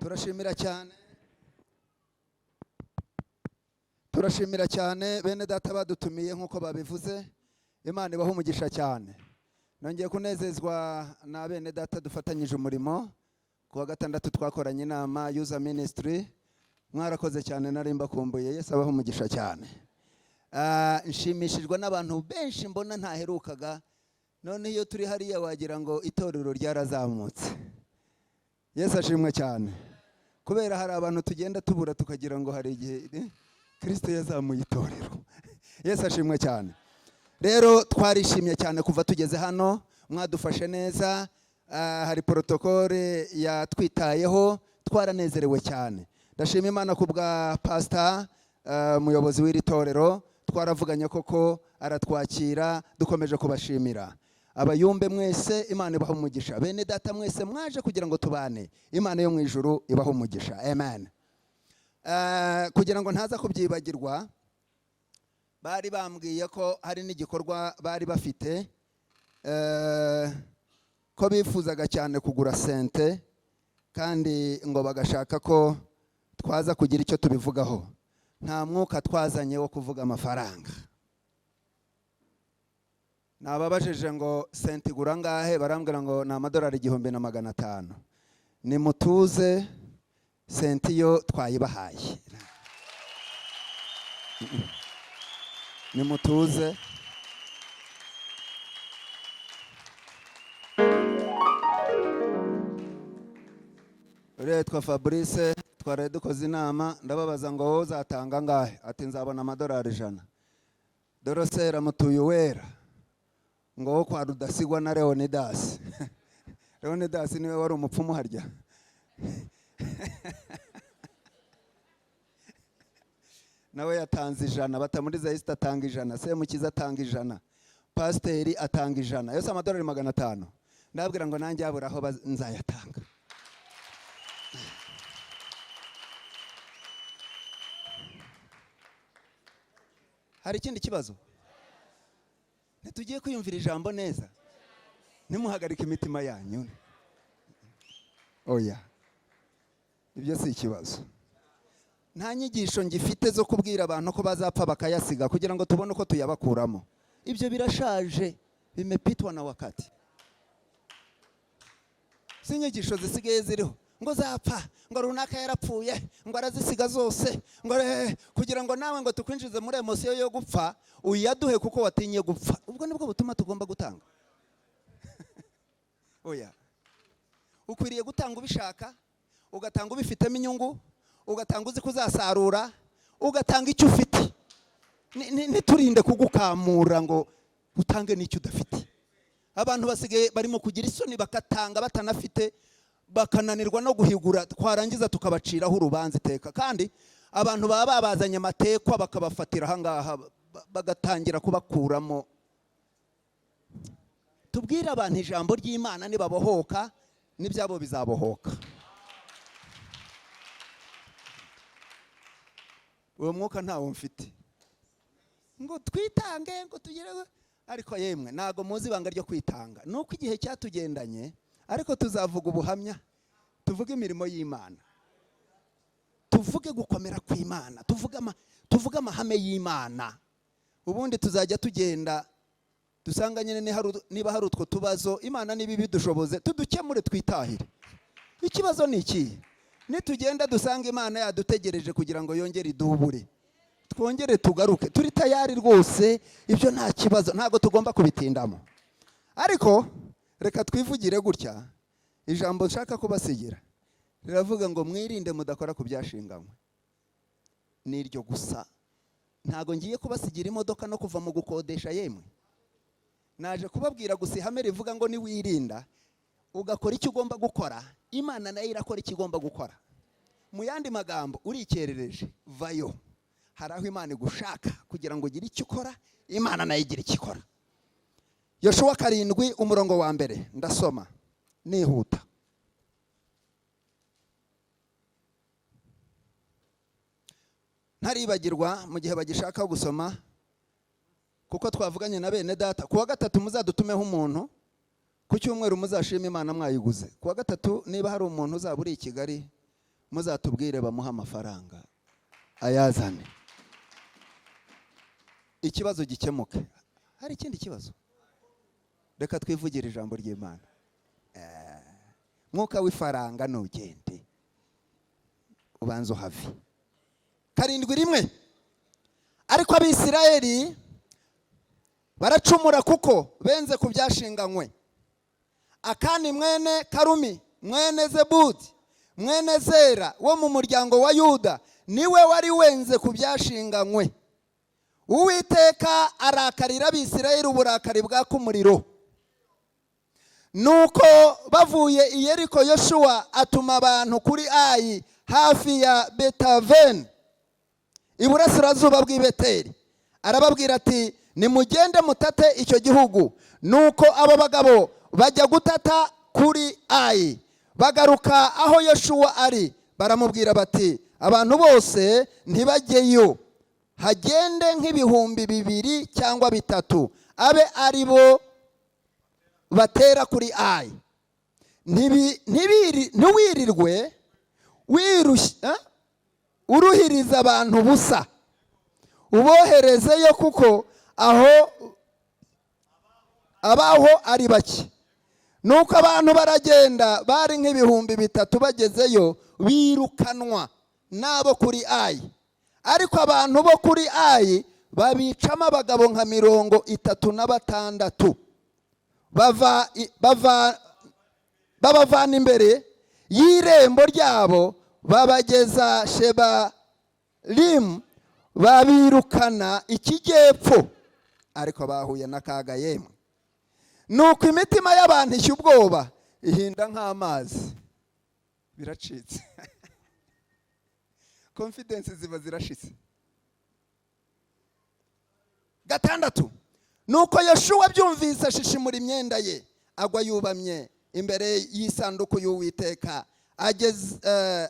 Turashimira cyane, turashimira cyane bene data badutumiye nk'uko babivuze. Imana ibaha umugisha cyane. Nongeye kunezezwa na bene data dufatanyije umurimo. Ku wa gatandatu twakoranye inama yuza ministry, mwarakoze cyane, nari mbakumbuye. Yesu abaha umugisha cyane. Nshimishijwe n'abantu benshi mbona ntaherukaga. None iyo turi hariya wagira ngo itorero ryarazamutse. Yesu ashimwe cyane, kubera hari abantu tugenda tubura tukagira ngo hari igihe Kristo yazamuye itorero. Yesu ashimwe cyane. Rero twarishimye cyane kuva tugeze hano, mwadufashe neza. Hari protokole yatwitayeho, twaranezerewe cyane. Ndashima Imana ku bwa pastor, umuyobozi w'iri torero. Twaravuganye koko aratwakira, dukomeje kubashimira. Abayumbe mwese, Imana ibaha umugisha. Bene data mwese mwaje kugira ngo tubane, Imana yo mu ijuru ibaha umugisha. Amen. Kugira ngo ntaza kubyibagirwa, bari bambwiye ko hari n'igikorwa bari bafite, ko bifuzaga cyane kugura sente, kandi ngo bagashaka ko twaza kugira icyo tubivugaho. Nta mwuka twazanye wo kuvuga amafaranga. Nababajije ngo sente igura angahe, barambwira ngo ni amadolari 1500. Nimutuze, sente iyo twayibahaye. Nimutuze. Uriya yitwa Fabrice, twaraye dukoze inama, ndababaza ngo wowe uzatanga angahe? Ati nzabona amadolari 100. Dorosera mutuye uwera ngo wo kwa Rudasigwa na Leonidas. Leonidas niwe wari umupfumu harya. Nawe yatanze 100, Batamuriza Esther atanga 100, Semukiza atanga 100, Pasiteri atanga 100, yose amadolari 500. Ndababwira ngo nanjye habura aho nzayatanga. Hari ikindi kibazo? Ntitugiye kwiyumvira ijambo neza? Ntimuhagarike imitima yanyu. Oya, ibyo si ikibazo. Nta nyigisho ngifite zo kubwira abantu ko bazapfa bakayasiga kugira ngo tubone uko tuyabakuramo. Ibyo birashaje, bimepitwa na wakati. Si inyigisho zisigaye ziriho ngo zapfa, ngo runaka yarapfuye, ngo arazisiga zose, ngo kugira ngo nawe ngo tukwinjize muri emosiyo yo gupfa, uyaduhe kuko watinye gupfa. Ubwo nibwo butuma tugomba gutanga. Oya, ukwiriye gutanga ubishaka, ugatanga ubifitemo inyungu, ugatanga uzi kuzasarura, ugatanga icyo ufite. Ntiturinde kugukamura ngo utange n'icyo udafite. Abantu basigaye barimo kugira isoni bakatanga batanafite, bakananirwa no guhigura, twarangiza tukabaciraho urubanza iteka. Kandi abantu baba babazanye amatekwa bakabafatira aha ngaha, bagatangira kubakuramo. Tubwire abantu ijambo ry'Imana, nibabohoka n'ibyabo bizabohoka. Uwo mwuka ntawo mfite ngo twitange ngo tugere, ariko yemwe ntago muzi ibanga ryo kwitanga. Ni uko igihe cyatugendanye, ariko tuzavuga ubuhamya, tuvuge imirimo y'Imana, tuvuge gukomera kw'Imana, tuvuge amahame y'Imana. Ubundi tuzajya tugenda dusanga nyine niba hari utwo tubazo, Imana niba ibidushoboze tudukemure twitahire. Ikibazo ni ikihe? Nitugenda dusanga Imana yadutegereje kugira ngo yongere idubure, twongere tugaruke, turi tayari rwose. Ibyo nta kibazo, ntabwo tugomba kubitindamo. Ariko reka twivugire gutya, ijambo nshaka kubasigira riravuga ngo mwirinde mudakora ku byashinganywe. Ni iryo gusa. Ntabwo ngiye kubasigira imodoka no kuva mu gukodesha yemwe. Naje kubabwira gusa ihame rivuga ngo niwirinda ugakora icyo ugomba gukora, Imana nayo irakora icyo igomba gukora. Mu yandi magambo, urikerereje vayo. Hari aho Imana igushaka kugira ngo ugire icyo ukora, Imana nayo igira icyo ikora. Yoshuwa 7 umurongo wa 1, ndasoma nihuta. Ntaribagirwa mu gihe bagishaka gusoma, kuko twavuganye na bene data. Ku wa gatatu muzadutumeho umuntu, ku cyumweru muzashima Imana mwayiguze. Ku wa gatatu niba hari umuntu uzaba uri i Kigali Muzatubwire bamuhe amafaranga ayazane, ikibazo gikemuke. Hari ikindi kibazo? Reka twivugire ijambo ry'Imana. Mwuka w'ifaranga nugende ubanza uhave. 7:1. Ariko Abisirayeli baracumura kuko benze ku byashinganywe. Akani mwene Karumi, mwene Zebudi, mwene Zera, wo mu muryango wa Yuda, niwe wari wenze ku byashinganywe. Uwiteka arakarira Abisirayeli uburakari bwaka umuriro. Nuko bavuye i Yeriko, Yoshuwa atuma abantu kuri Ayi, hafi ya Betaveni, iburasirazuba bw'i Beteli. Arababwira ati: "Nimugende mutate icyo gihugu." Nuko abo bagabo bajya gutata kuri Ayi. Bagaruka aho Yoshuwa ari, baramubwira bati: "Abantu bose ntibajyeyo, hagende nk'ibihumbi 2 cyangwa 3, abe ari bo batera kuri Ayi. Ntiwirirwe wirushya uruhiriza abantu busa, uboherezeyo kuko aho abaho ari bake." Nuko abantu baragenda, bari nk'ibihumbi 3. Bagezeyo birukanwa n'abo kuri Ayi, ariko abantu bo kuri Ayi babicamo abagabo nka 36, bava babavana imbere y'irembo ryabo, babageza Shebarimu, babirukana ikijyepfo. Ariko bahuye n'akaga yemwe. Nuko imitima y'abantu ishya ubwoba, ihinda nk'amazi. Biracitse, confidence ziba zirashitse. 6. Nuko Yoshuwa abyumvise, ashishimura imyenda ye, agwa yubamye imbere y'isanduku y'Uwiteka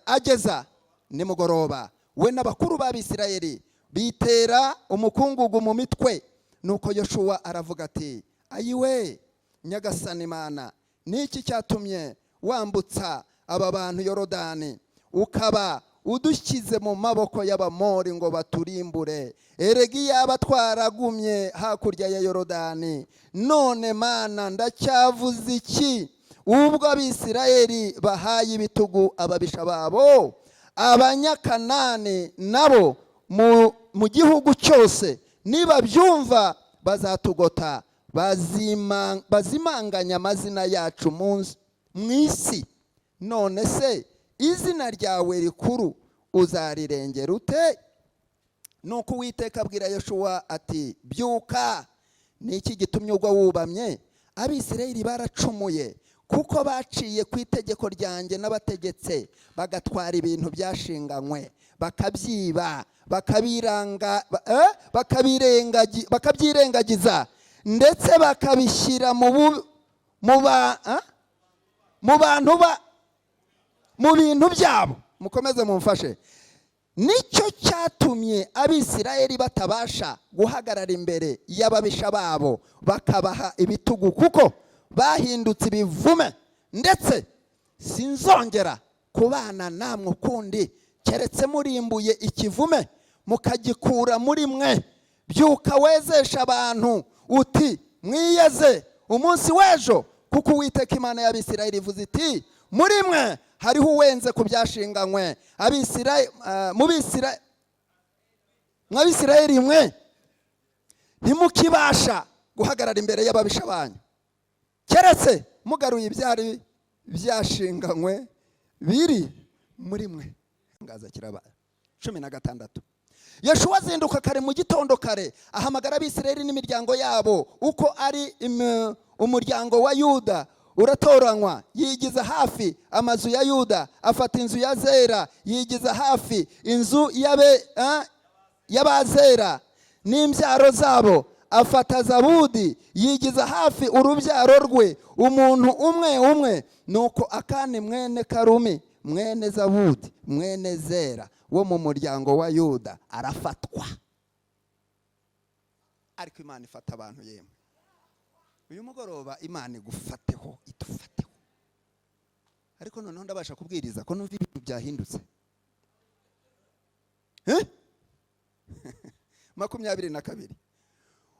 ageza nimugoroba, we n'abakuru b'Abisirayeli, bitera umukungugu mu mitwe. Nuko Yoshuwa aravuga ati: "Ayiwe Nyagasani Imana, niki cyatumye wambutsa aba bantu Yorodani, ukaba udushyize mu maboko y'Abamori ngo baturimbure? Erega iyaba twaragumye hakurya ya Yorodani! None Mana, ndacyavuze iki, ubwo Abisirayeli bahaye ibitugu ababisha babo, Abanyakanani nabo mu gihugu cyose? Nibabyumva bazatugota, bazimanganya amazina yacu mu isi. None se izina ryawe rikuru uzarirengera ute?" Nuko Uwiteka abwira Yoshuwa ati: "Byuka! Ni iki gitumye ugwa wubamye? Abisirayeli baracumuye kuko baciye ku itegeko ryanjye n'abategetse, bagatwara ibintu byashinganywe, bakabyiba, bakabyirengagiza, ndetse bakabishyira mu bantu ba mu bintu byabo." Mukomeze mumfashe. "Nicyo cyatumye Abisirayeli batabasha guhagarara imbere y'ababisha babo, bakabaha ibitugu, kuko bahindutse ibivume. Ndetse sinzongera kubana namwe ukundi, keretse murimbuye ikivume mukagikura muri mwe. Byuka wezesha abantu uti: 'Mwiyeze umunsi w'ejo, kuko Uwiteka Imana y'Abisirayeli ivuze iti: Muri mwe hariho uwenze ku byashinganywe.' Mw'Abisirayeli mwe, ntimukibasha guhagarara imbere y'ababisha banyu, keretse mugaruye ibyari byashinganywe biri muri mwe." Ngaza kiraba. 16. Yoshuwa azinduka kare mu gitondo kare, ahamagara Abisirayeli n'imiryango yabo uko ari. Umuryango wa Yuda uratoranywa, yigiza hafi amazu ya Yuda, afata inzu ya Zera, yigiza hafi inzu y'Abazera n'imbyaro zabo, afata Zabudi, yigiza hafi urubyaro rwe, umuntu umwe umwe. Nuko Akani mwene Karumi, mwene Zabudi, mwene Zera, wo mu muryango wa Yuda arafatwa. Ariko Imana ifata abantu yemwe. Uyu mugoroba Imana igufateho, idufateho. Ariko noneho ndabasha kubwiriza ko numva ibintu byahindutse. 22.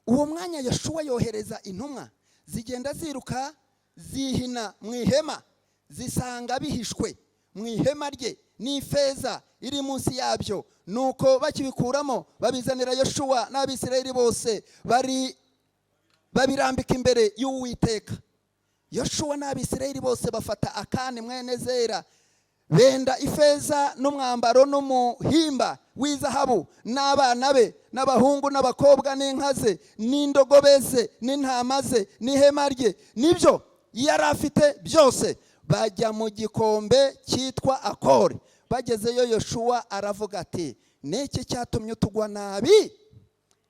Uwo mwanya Yoshuwa yohereza intumwa, zigenda ziruka, zihina mu ihema, zisanga bihishwe mu ihema rye n'ifeza iri munsi yabyo. Nuko bakibikuramo, babizanira Yoshuwa n'Abisirayeli bose bari, babirambika imbere y'Uwiteka. Yoshuwa n'Abisirayeli bose bafata Akani mwene Zera, benda ifeza n'umwambaro n'umuhimba w'izahabu n'abana be n'abahungu n'abakobwa n'inka ze n'indogobe ze n'intama ze n'ihema rye nibyo yari afite byose, bajya mu gikombe cyitwa Akori. Bagezeyo, Yoshuwa aravuga ati: "Niki cyatumye utugwa nabi?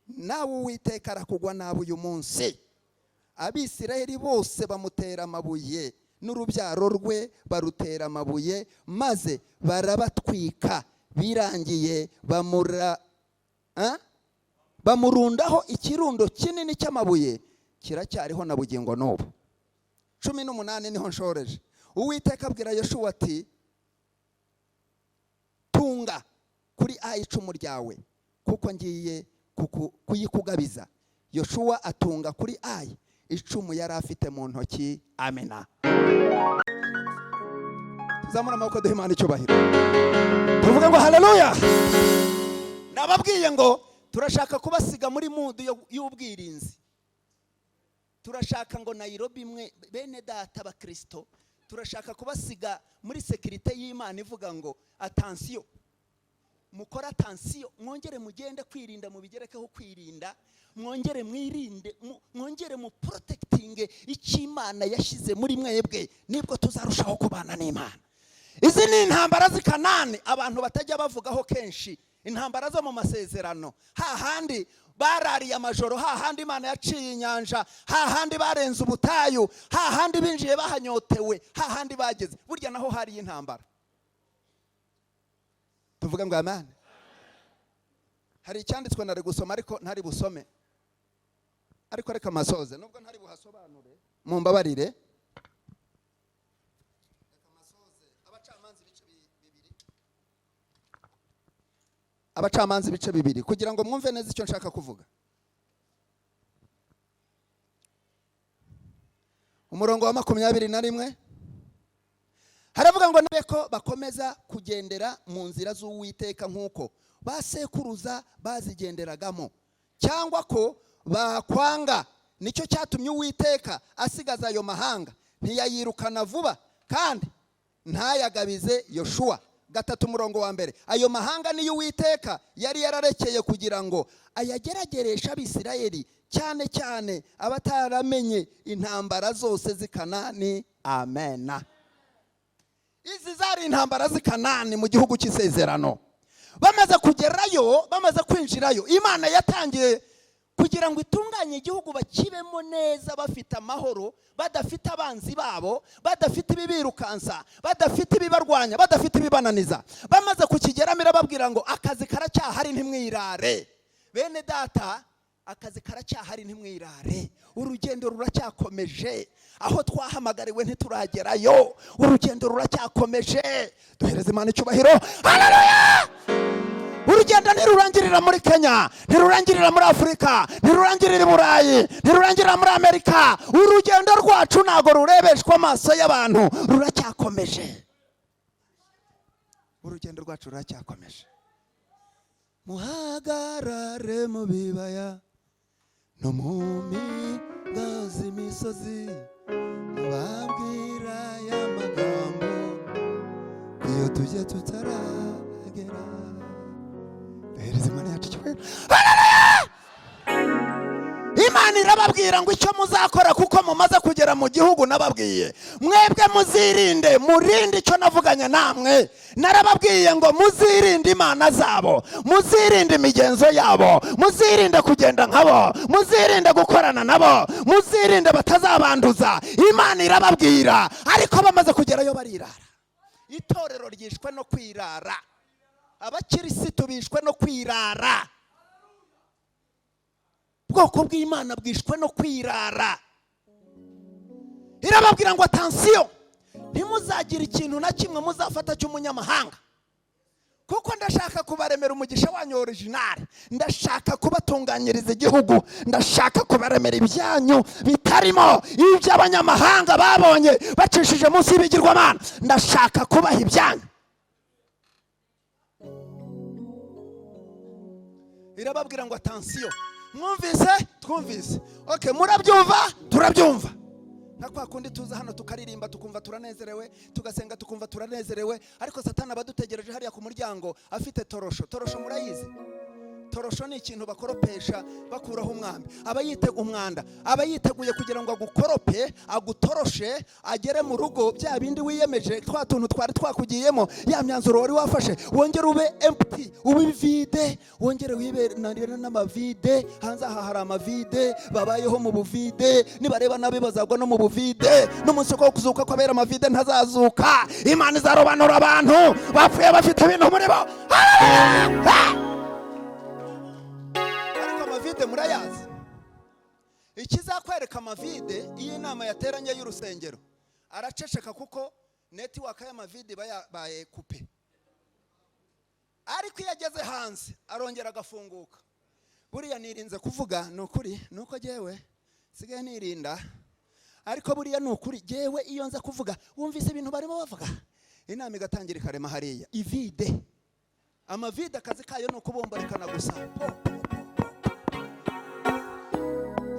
Nawe Uwiteka arakugwa nabi uyu munsi." Abisirayeli bose bamutera amabuye, n'urubyaro rwe barutera amabuye, maze barabatwika. Birangiye bamura, eh? Bamurundaho ikirundo kinini cy'amabuye, kiracyariho na bugingo n'ubu. 18 niho nshoreje. Uwiteka abwira Yoshuwa ati: "Tunga kuri Ayi icumu ryawe, kuko ngiye kuyikugabiza." Yoshuwa atunga kuri Ayi icumu yari afite mu ntoki. Amena. Tuzamure amaboko, duhe Imana icyubahiro, tuvuge ngo haleluya. Nababwiye ngo turashaka kubasiga muri mood y'ubwirinzi. Turashaka ngo Nairobi imwe, bene data bakirisito, turashaka kubasiga muri sécurité y'Imana ivuga ngo attention, mukore attention, mwongere mugende kwirinda, mubigerekeho kwirinda, mwongere mwirinde, mwongere mu protectinge icyo Imana yashyize muri mwebwe, nibwo tuzarushaho kubana n'Imana. Izi ni intambara z'i Kanani abantu batajya bavugaho kenshi, intambara zo mu masezerano, hahandi barariye amajoro, hahandi Imana yaciye inyanja, hahandi barenze ubutayu, hahandi binjiye bahanyotewe, hahandi bageze. Burya naho hariyo intambara. Tuvuge ngo amen. Hari icyanditswe nari gusoma ariko ntari busome, ariko reka amasoze nubwo ntari buhasobanure, mumbabarire. Reka amasoze. Abacamanza ibice 2, Abacamanza ibice 2, kugira ngo mwumve neza icyo nshaka kuvuga. Umurongo wa 21 haravuga ngo: "Nabe ko bakomeza kugendera mu nzira z'Uwiteka nk'uko basekuruza bazigenderagamo, cyangwa ko bakwanga. Nicyo cyatumye Uwiteka asigaza ayo mahanga, ntiyayirukana vuba kandi ntayagabize Yoshuwa." 3, umurongo wa 1: "Ayo mahanga niyo Uwiteka yari yararekeye kugira ngo ayageragereshe Abisirayeli, cyane cyane abataramenye intambara zose z'i Kanani." Amena. Izi zari intambara z'i Kanani mu gihugu cy'isezerano. Bamaze kugerayo, bamaze kwinjirayo, Imana yatangiye kugira ngo itunganye igihugu, bakibemo neza, bafite amahoro, badafite abanzi babo, badafite ibibirukansa, badafite ibibarwanya, badafite ibibananiza. Bamaze kukigeramo, irababwira ngo akazi karacyahari, ntimwirare. Bene data, akazi karacyahari, ntimwirare. Urugendo ruracyakomeje. Aho twahamagariwe ntituragerayo, urugendo ruracyakomeje. Duhereze Imana icyubahiro. Haleluya! Urugendo ntirurangirira muri Kenya, ntirurangirira muri Afurika, ntirurangirira i Burayi, ntirurangirira muri Amerika. Urugendo rwacu ntabwo rurebeshwa amaso y'abantu, ruracyakomeje. Urugendo rwacu ruracyakomeje. Muhagarare mu bibaya no mu mpinga z'imisozi, mubabwira aya magambo, iyo tujye tutaragera. Duhereze Imana yacu icyubahiro. Imana irababwira ngo icyo muzakora, kuko mumaze kugera mu gihugu nababwiye, mwebwe muzirinde, murinde icyo navuganye namwe. Narababwiye ngo muzirinde imana zabo, muzirinde imigenzo yabo, muzirinde kugenda nkabo, muzirinde gukorana nabo, muzirinde batazabanduza. Imana irababwira, ariko bamaze kugerayo barirara. Itorero ryishwe no kwirara, abakirisitu bishwe no kwirara, ubwoko bw'Imana bwishwe no kwirara. Irababwira ngo attention, ntimuzagire ikintu na kimwe muzafata cy'umunyamahanga. Kuko ndashaka kubaremera umugisha wanyu original, ndashaka kubatunganyiriza igihugu, ndashaka kubaremera ibyanyu bitarimo iby'abanyamahanga babonye bacishije munsi y'ibigirwamana. Ndashaka kubaha ibyanyu. Irababwira ngo attention, mwumvise? Twumvise. Okay, murabyumva? Turabyumva. Nka kwa kundi tuza hano tukaririmba tukumva turanezerewe, tugasenga tukumva turanezerewe, ariko Satani aba adutegereje hariya ku muryango afite torosho. Torosho murayizi? Torosho ni ikintu bakoropesha bakuraho umwambi. Aba yiteguye umwanda, aba yiteguye kugira ngo agukorope, agutoroshe, agere mu rugo bya bindi wiyemeje, twa tuntu twari twakugiyemo, ya myanzuro wari wafashe, wongere ube empty, ube vide, wongere wibere n'amavide. Hanze aha hari amavide, babayeho mu buvide, nibareba nabi bazagwa no mu buvide. N'umunsi wo kuzuka kw'abera amavide ntazazuka. Imana izarobanura abantu bapfuye bafite ibintu muri bo. Ariko amavide murayazi. Ikizakwereka amavide, iyo inama yateranye y'urusengero araceceka, kuko network y'amavide iba yabaye coupé. Ariko iyo ageze hanze arongera agafunguka. Buriya nirinze kuvuga, ni ukuri, ni uko jyewe nsigaye nirinda, ariko buriya ni ukuri, jyewe iyo nza kuvuga, wumvise ibintu barimo bavuga, inama igatangira ikarema hariya ivide. Amavide akazi kayo ni ukubomborekana gusa. Po, po, po, po.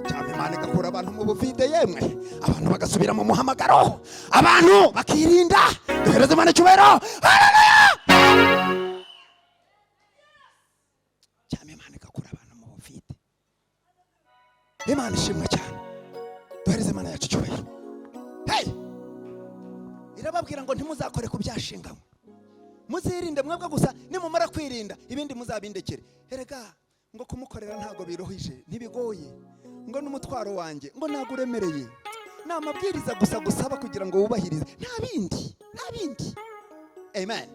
Cyane Imana igakura abantu mu buvide, yemwe, abantu bagasubira mu muhamagaro, abantu bakirinda. Duhereze Imana icyubahiro. Haleluya! Cyane Imana igakura abantu mu buvide. Imana ishimwe cyane. Duhereze Imana yacu icyubahiro. Hey! Irababwira ngo ntimuzakore ku byashinganywe, muzirinde mwebwe gusa, nimumara kwirinda ibindi muzabindekere. Erega ngo kumukorera ntabwo biruhije, ntibigoye, ngo n'umutwaro wanjye ngo ntabwo uremereye. Ni amabwiriza gusa gusaba kugira ngo wubahirize, nta bindi, nta bindi. Amen.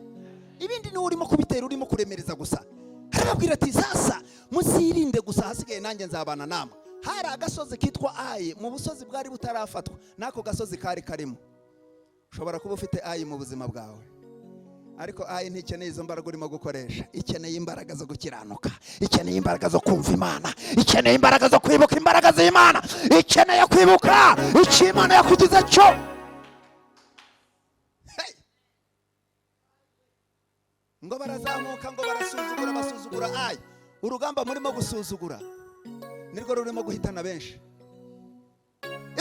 Ibindi niwe urimo kubitera, urimo kuremereza gusa. Arababwira ati sasa muzirinde gusa, hasigaye nanjye nzabana namwe. Hari agasozi kitwa Ayi, mu busozi bwari butarafatwa, n'ako gasozi kari karimo. Ushobora kuba ufite Ayi mu buzima bwawe, ariko Ayi ntikeneye izo mbaraga urimo gukoresha. Ikeneye imbaraga zo gukiranuka, ikeneye imbaraga zo kumva Imana, ikeneye imbaraga zo kwibuka imbaraga z'Imana, ikeneye kwibuka icyo Imana yakugize cyo. Hey! Ngo barazamuka, ngo barasuzugura, basuzugura Ayi. Urugamba murimo gusuzugura nirwo rurimo guhitana benshi.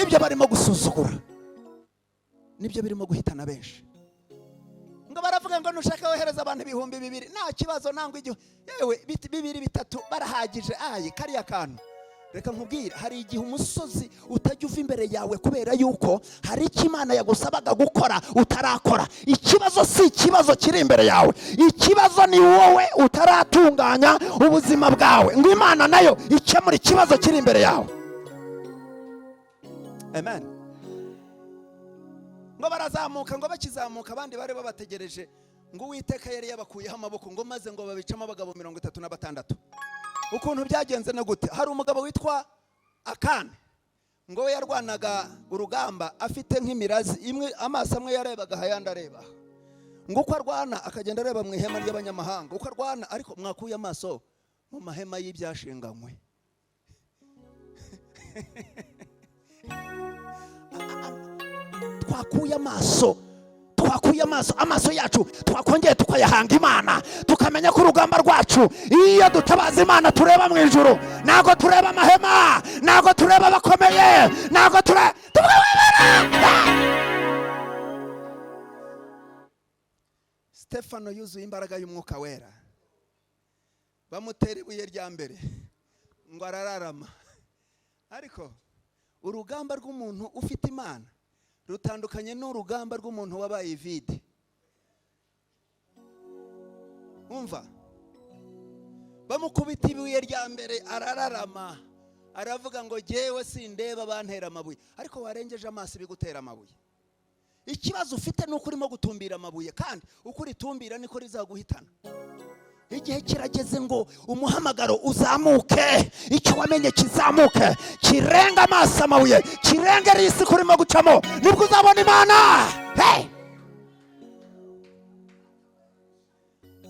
Ibyo barimo gusuzugura nibyo birimo guhitana benshi. Ngo baravuga ngo nushaka wohereza abantu 2000, nta kibazo, nangwa igihu yewe bibiri bitatu barahagije. Ayi kariya kantu, reka nkubwire, hari igihe umusozi utajya uva imbere yawe kubera yuko hari icyo Imana yagusabaga gukora utarakora. Ikibazo si ikibazo kiri imbere yawe, ikibazo ni wowe utaratunganya ubuzima bwawe ngo Imana nayo ikemure ikibazo kiri imbere yawe. Amen. Ngo barazamuka, ngo bakizamuka abandi bari babategereje, ngo Uwiteka yari yabakuyeho amaboko, ngo maze ngo babicamo abagabo 36. Ukuntu byagenze no gute? Hari umugabo witwa Akani, ngo we yarwanaga urugamba afite nk'imirazi imwe, amaso amwe yarebaga ayandi areba aha. Ngo uko arwana akagenda areba mu ihema ry'abanyamahanga, uko arwana. Ariko mwakuye amaso mu mahema y'ibyashinganywe? Twakuye amaso, twakuye amaso, amaso yacu twakongeye tukayahanga Imana, tukamenya ko urugamba rwacu iyo dutabaza Imana tureba mu ijuru, ntabwo tureba amahema, ntabwo tureba abakomeye, ntabwo tureba. Stefano yuzuye imbaraga y'Umwuka Wera, bamutera ibuye rya mbere ngo arararama. Ariko urugamba rw'umuntu ufite Imana rutandukanye n'urugamba rw'umuntu wabaye vide. Umva, bamukubita ibuye rya mbere arararama, aravuga ngo jyewe sindeba bantera amabuye. Ariko warengeje amaso ibigutera amabuye. Ikibazo ufite ni uko urimo gutumbira amabuye, kandi uko uritumbira niko rizaguhitana. Igihe kirageze ngo umuhamagaro uzamuke, icyo wamenye kizamuke, kirenga amaso amabuye, kirenga isi kurimo gucamo, nibwo uzabona Imana. Hey!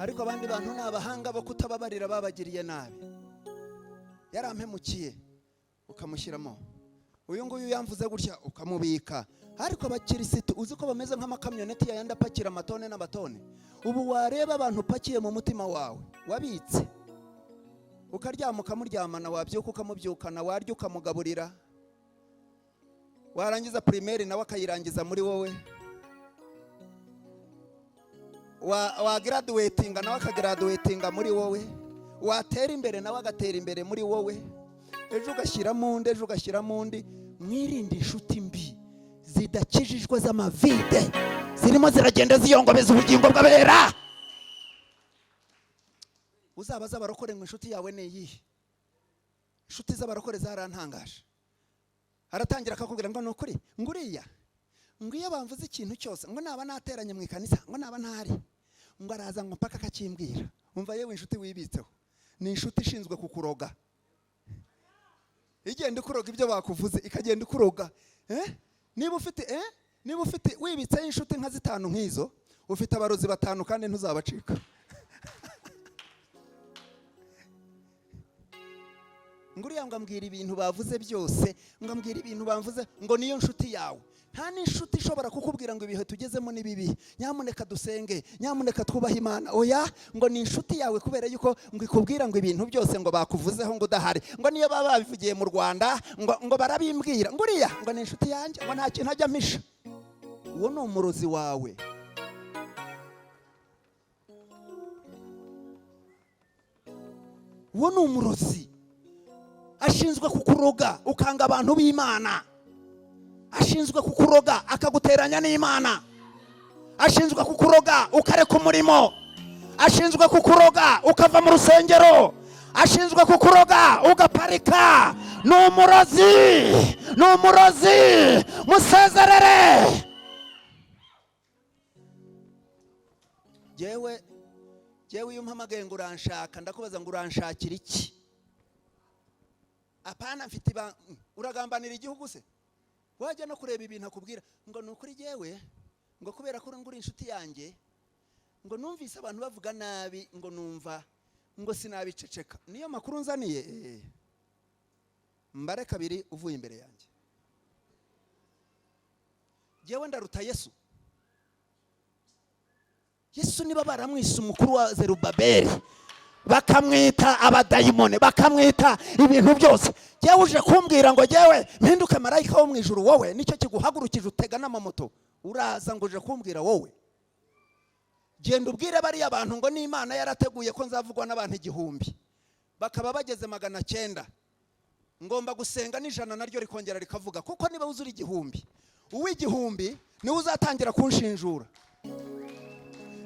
Ariko abandi bantu ni abahanga bo kutababarira babagiriye nabi. Yarampemukiye, ukamushyiramo. Uyu nguyu yamvuze gutya, ukamubika. Ariko abakirisitu uzi ko bameze nk'amakamyoneti yayandi apakira amatone n'amatone. Ubu wareba abantu upakiye mu mutima wawe wabitse, ukaryama ukamuryamana, wabyuka ukamubyukana, warya ukamugaburira, warangiza primaire nawe akayirangiza muri wowe, wagraduatinga nawe akagraduatinga muri wowe, watera imbere nawe agatera imbere muri wowe, ejo ugashyiramo undi, ejo ugashyiramo undi. Mwirinde inshuti mbi zidakijijwe z'amavide zirimo ziragenda ziyongobeza ubugingo bw'abera. Uzabaze abarokore ngo inshuti yawe ni iyihe? Inshuti z'abarokore zarantangaje. Aratangira akakubwira ngo ni ukuri, ngo uriya, ngo iyo bamvuze ikintu cyose, ngo naba nateranye mu ikanisa, ngo naba ntahari, ngo araza ngo mpaka akakimbwira. Umva yewe, inshuti wibitseho ni inshuti ishinzwe kukuroga, igenda ikuroga ibyo bakuvuze, ikagenda ikuroga. Niba ufite wibitseho inshuti nka zitanu nk'izo, ufite abarozi batanu kandi ntuzabacika. Ngo uriya ngo ambwira ibintu bavuze byose, ngo ambwira ibintu bavuze, ngo niyo nshuti yawe. Nta n'inshuti ishobora kukubwira ngo ibihe tugezemo ni bibi, nyamuneka dusenge, nyamuneka twubahe Imana. Oya, ngo ni inshuti yawe kubera yuko ngo ikubwira ngo ibintu byose ngo bakuvuzeho ngo udahari, ngo niyo baba babivugiye mu Rwanda ngo barabimbwira, ngo uriya ngo ni inshuti yanjye, ngo nta kintu ajya ampisha. Uwo ni umurozi wawe. Uwo ni umurozi ashinzwe kukuroga ukanga abantu b'Imana, ashinzwe kukuroga akaguteranya n'Imana, ashinzwe kukuroga ukareka umurimo, ashinzwe kukuroga ukava mu rusengero, ashinzwe kukuroga ugaparika. Ni umurozi, ni umurozi, musezerere. Jewe iyo umpamagaye ngo uranshaka, ndakubaza ngo uranshakira iki? Apana mfite ibanga. Uragambanira igihugu se? Wajya no kureba ibintu akubwira ngo ni ukuri, jewe ngo kubera ko uri inshuti yanjye, ngo numvise abantu bavuga nabi, ngo numva ngo sinabiceceka, niyo makuru nzaniye. Mbare kabiri uvuye imbere yanjye. Jewe ndaruta Yesu. Yesu niba baramwise umukuru wa Zerubabeli, bakamwita abadayimoni, bakamwita ibintu byose, jewe uje kumbwira ngo jewe mpinduke marayika wo mu ijuru, wowe nicyo kiguhagurukije utega n'amamoto uraza ngo uje kumbwira wowe? Genda ubwire bariya bantu ngo n'Imana yarateguye ko nzavugwa n'abantu 1000, bakaba bageze 900, ngomba gusenga n'ijana naryo rikongera rikavuga, kuko niba wuzura 1000, uw'igihumbi niwe uzatangira kunshinjura,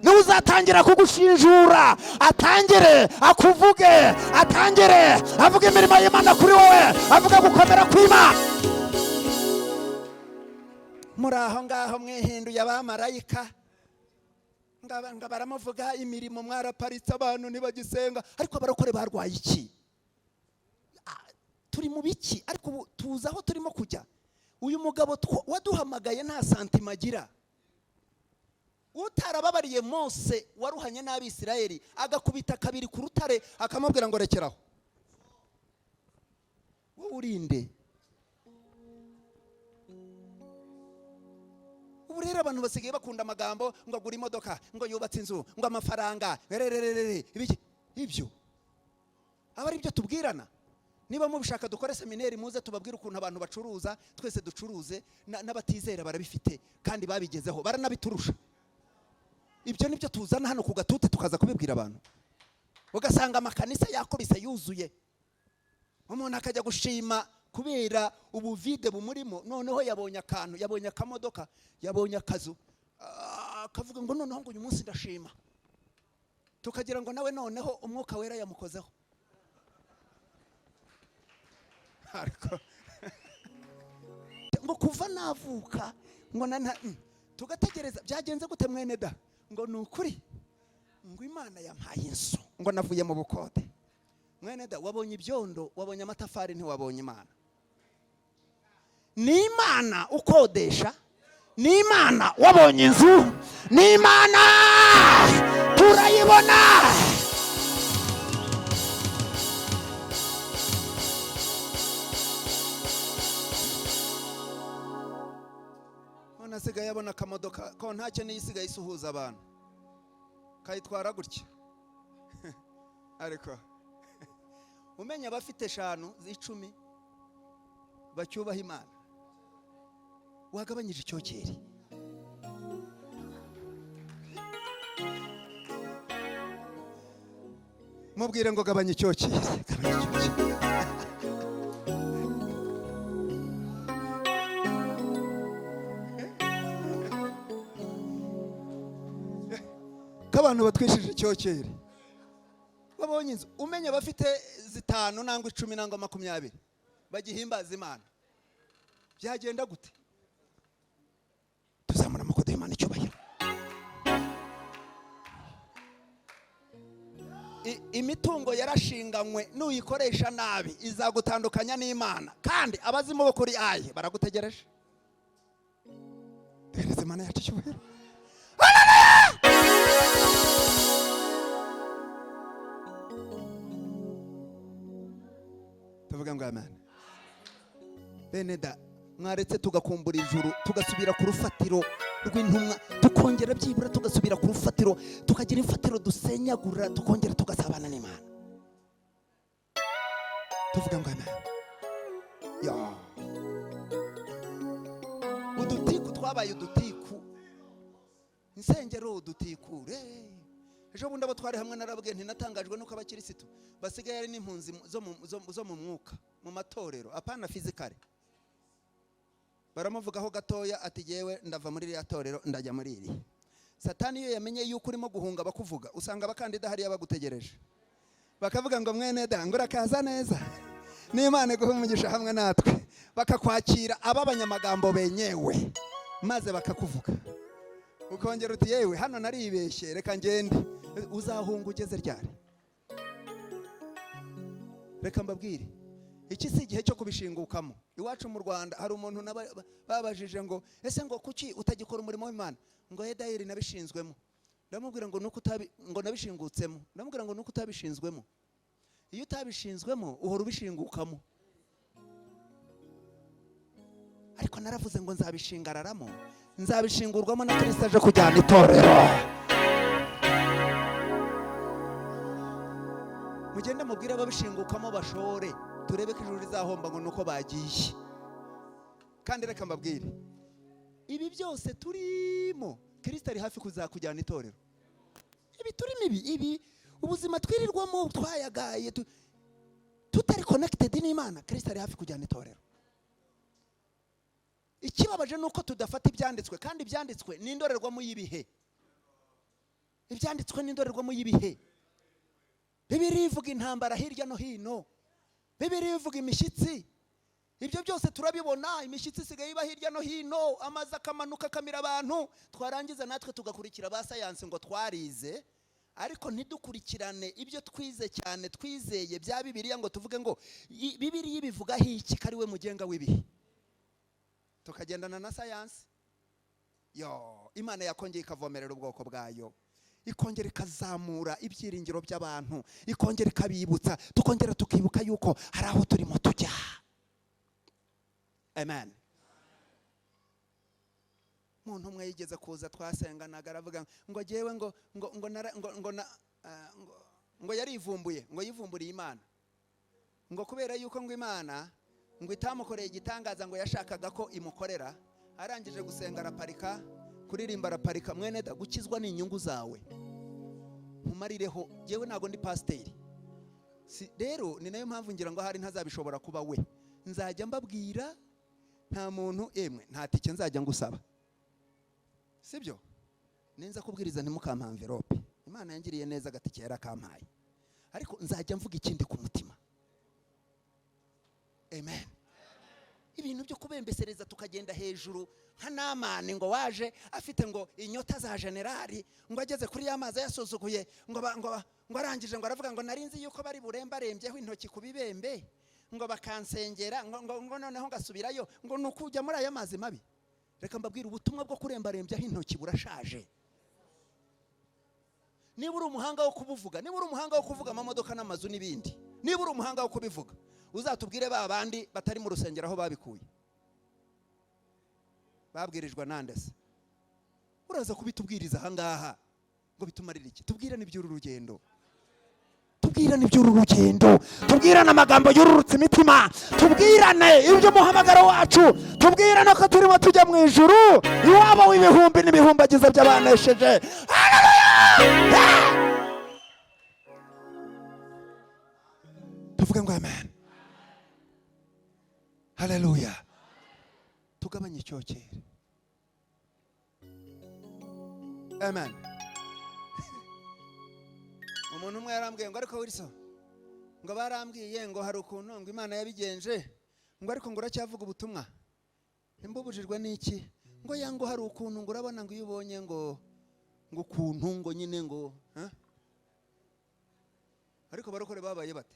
niwe uzatangira kugushinjura, atangire akuvuge, atangire avuge imirimo y'Imana kuri wowe, avuge gukomera kw'Imana. Muri aho ngaho mwihinduye abamarayika, nga baramuvuga imirimo, mwaraparitse abantu ntibagisenga. Ariko abarokore barwaye iki? Turi mu biki? Ariko ubu tuzi aho turimo kujya. Uyu mugabo waduhamagaye nta santima agira. Utarababariye Mose waruhanye n'Abisirayeli, agakubita kabiri ku rutare akamubwira ngo rekeraho, wowe urinde. Ubu rero abantu basigaye bakunda amagambo, ngo agura imodoka, ngo yubatse inzu, ngo amafaranga, rerererere, ibiki ibyo aba ari byo tubwirana. Niba mubishaka dukore seminari, muze tubabwire ukuntu abantu bacuruza, twese ducuruze, n'abatizera barabifite kandi babigezeho, baranabiturusha. Ibyo nibyo tuzana hano ku gatuti tukaza kubibwira abantu, ugasanga amakanisa yakubise yuzuye, umuntu akajya gushima kubera ubuvide bumurimo. Noneho yabonye akantu, yabonye akamodoka, yabonye akazu, akavuga ngo noneho ngo uyu munsi ndashima, tukagira ngo nawe noneho umwuka wera yamukozeho. Ariko ngo kuva navuka ngo tugategereza byagenze gute mwene da, ngo ni ukuri ngo Imana yampaye inzu, ngo navuye mu bukode. Mwene da, wabonye ibyondo, wabonye amatafari, ntiwabonye Imana. Ni Imana ukodesha, ni Imana wabonye inzu, ni Imana. Turayibona. None asigaye abona akamodoka ko ntacyo niyo isigaye isuhuza abantu, kayitwara gutya. Ariko umenya abafite 5 z'icumi bacyubaha Imana, wagabanyije icyokere. Mubwire ngo gabanya icyokere, gabanya icyokere. Ko abantu batwishije icyokere babonye inzu, umenya abafite 5 nangwa 10 nangwa 20 bagihimbaza Imana, byagenda gute? Tuzamura amaboko duhe Imana icyubahiro. Imitungo yarashinganywe, nuyikoresha nabi izagutandukanya n'Imana, kandi abazimu bo kuri aye baragutegereje. Duhereze Imana yacu icyubahiro. Tuvuge ngo amen. Bene da, mwaretse tugakumbura ijuru, tugasubira ku rufatiro rw'intumwa, tukongera byibura tugasubira ku rufatiro, tukagira imfatiro dusenyagura, tukongera tugasabana n'Imana. Tuvuge ngo amen. Ya. Udutiku twabaye udutiku, insengero udutikure. Ejo bundi abo twari hamwe narabwiye nti natangajwe nuko abakirisitu basigaye ari n'impunzi zo mu mwuka mu matorero, apana fizikale. Baramuvugaho gatoya ati yewe ndava muri iriya torero ndajya muri iri. Satani iyo yamenye yuko urimo guhunga bakuvuga, usanga abakandida hariya bagutegereje, bakavuga ngo mwene da ngo urakaza neza, n'Imana iguhe umugisha hamwe natwe, bakakwakira ab'abanyamagambo benyewe, maze bakakuvuga. Ukongera uti yewe hano naribeshye reka ngende. Uzahunga ugeze ryari? Reka mbabwire, iki si igihe cyo kubishingukamo. Iwacu mu Rwanda hari umuntu babajije ngo ese ngo kuki utagikora umurimo w'Imana, ngo edayeri nabishinzwemo. Ndamubwira ngo nuko utabi, ngo nabishingutsemo. Ndamubwira ngo nuko utabishinzwemo. Iyo utabishinzwemo uhora ubishingukamo. Ariko naravuze ngo nzabishingararamo, nzabishingurwamo na Kristo aje kujyana itorero. Mugende mubwire ababishingukamo bashore, turebe ko ijuru rizahomba ngo nuko bagiye. Kandi reka mbabwire, ibi byose turimo Kristo ari hafi kuzakujyana itorero. Ibi turimo ibi ubuzima twirirwamo twayagaye tutari connected n'Imana, Kristo ari hafi kujyana itorero. Ikibabaje nuko tudafata ibyanditswe, kandi ibyanditswe ni indorerwamo y'ibihe. Ibyanditswe ni indorerwamo y'ibihe. Bibiliya ivuga intambara hirya no hino, Bibiliya ivuga imishyitsi. Ibyo byose turabibona, imishyitsi isigaye iba hirya no hino, amazi akamanuka akamira abantu, twarangiza natwe tugakurikira ba sayansi ngo twarize, ariko ntidukurikirane ibyo twize cyane twizeye bya Bibiliya ngo tuvuge ngo Bibiliya ibivugaho iki, ko ari we mugenga w'ibihe. Tukagendana na sayansi. Yo, Imana yakongeye ikavomerera ubwoko bwayo, ikongera ikazamura ibyiringiro by'abantu, ikongera ikabibutsa, tukongera tukibuka yuko hari aho turimo tujya. Amen. Umuntu umwe yigeze kuza twasenganaga aravuga ngo jewe ngo ngo ngo ngo ngo na, ngo, ngo yarivumbuye, ngo yivumburiye Imana, ngo kubera yuko ngo Imana ngo itamukoreye igitangaza ngo yashakaga ko imukorera. Arangije gusenga araparika, kuririmba araparika. Mwene da, gukizwa ni inyungu zawe, nkumarireho jewe ntago ndi pasiteri. Si rero ni nayo mpamvu ngira ngo ahari ntazabishobora kuba we. Nzajya mbabwira, nta muntu emwe nta tike nzajya ngusaba, sibyo? Ninza kubwiriza ntimukampa envelope, Imana yangiriye neza agatike yarakampaye, ariko nzajya mvuga ikindi ku mutima. Amen. Ibintu byo kubembesereza tukagenda hejuru nka Namani ngo waje afite ngo inyota za generali, ngo ageze kuri ya mazi yasuzuguye, ngo arangije ngo aravuga ngo narinzi yuko bari burembarembyeho intoki ku bibembe, ngo bakansengera, ngo noneho ngasubirayo, ngo nukujya muri aya mazi mabi. Reka mbabwire, ubutumwa bwo kurembarembyaho intoki burashaje. Niba uri umuhanga wo kubuvuga, niba uri umuhanga wo kuvuga amamodoka n'amazu n'ibindi, niba uri umuhanga wo kubivuga, uzatubwire ba bandi batari mu rusengero aho babikuye, babwirijwe nande se? Uraza kubitubwiriza ahangaha ngo bitumarire iki? Tubwirane iby'uru rugendo, tubwirane iby'uru rugendo, tubwirane amagambo yururutse imitima, tubwirane iby'umuhamagaro wacu, tubwirane ko turimo tujya mu ijuru iwabo w'ibihumbi n'ibihumbagiza by'abanesheje. Haleluya! Tuvuge ngo amen, haleluya. Tugabanye icyokere, amen. Umuntu umwe yarambwiye ngo: "Ariko Wilson," ngo, "barambwiye ngo hari ukuntu ngo Imana yabigenje," ngo, "ariko ngo uracyavuga ubutumwa." Imbubujijwe n'iki? Ngo ya ngo hari ukuntu ngo urabona ngo iyo ubonye ngo ukuntu ngo nyine ngo, ha? Ariko barokore babaye bate?